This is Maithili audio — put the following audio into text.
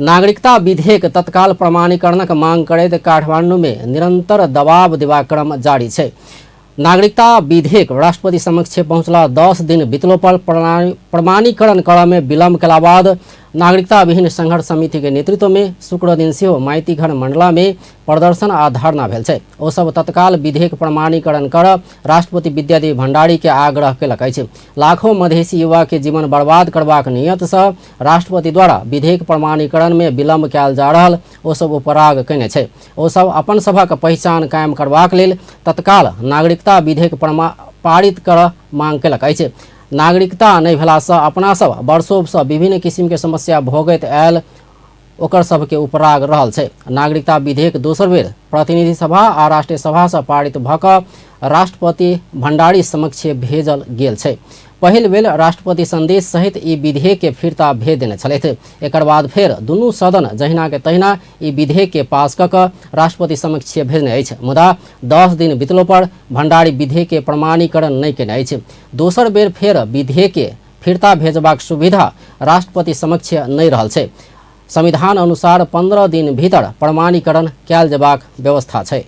नागरिकता विधेयक तत्काल प्रमाणीकरणक मांग करैत काठमांडूमे निरंतर दबाव देबाक क्रम जारी छै। नागरिकता विधेयक राष्ट्रपति समक्ष पहुंचला 10 दिन बितलो पर प्रमाणीकरण करऽ में विलंब केला बाद नागरिकता विहीन संघर्ष समिति के नेतृत्व में शुक्र दिन सेहो माइतीघर मंडला में प्रदर्शन आ धरना भेल छै। ओ सब तत्काल विधेयक प्रमाणीकरण कर राष्ट्रपति विद्यादेवी भंडारी के आग्रह केलक अछि। लाखों मधेसी युवा के जीवन बर्बाद करबाक नियत सँ राष्ट्रपति द्वारा विधेयक प्रमाणीकरण में विलंब कयल जा रहल ओ सब उपराग कयने छै। ओ सब अपन सभक पहिचान कायम करबाक लेल तत्काल नागरिकता विधेयक पारित करऽ मांग केलक अछि। नागरिकता नहि भेलासँ अपना सब वर्षोसँ विभिन्न किसिमके समस्या भोगैत आयल ओकर सबके उपराग रहल छै। नागरिकता विधेयक दोसर बेर प्रतिनिधि सभा आ राष्ट्रीय सभासँ पारित भऽ कऽ राष्ट्रपति भण्डारी समक्ष भेजल गेल छै। पहिल बेर राष्ट्रपति संदेश सहित ई विधेयक के फिर्ता भेज देने छलथि। एकर बाद फेर दुनू सदन जहिना के तहिना ई विधेयक के पास कऽ कऽ राष्ट्रपति समक्ष भेजने अछि। मुदा 10 दिन बितलो पर भण्डारी विधेयक के प्रमाणीकरण नहि केने अछि। दोसर बेर फेर विधेयक के फिर्ता भेजबाक सुविधा राष्ट्रपति समक्ष नहि रहल छै। संविधान अनुसार 15 दिन भीतर प्रमाणीकरण कयल जेबाक व्यवस्था छै।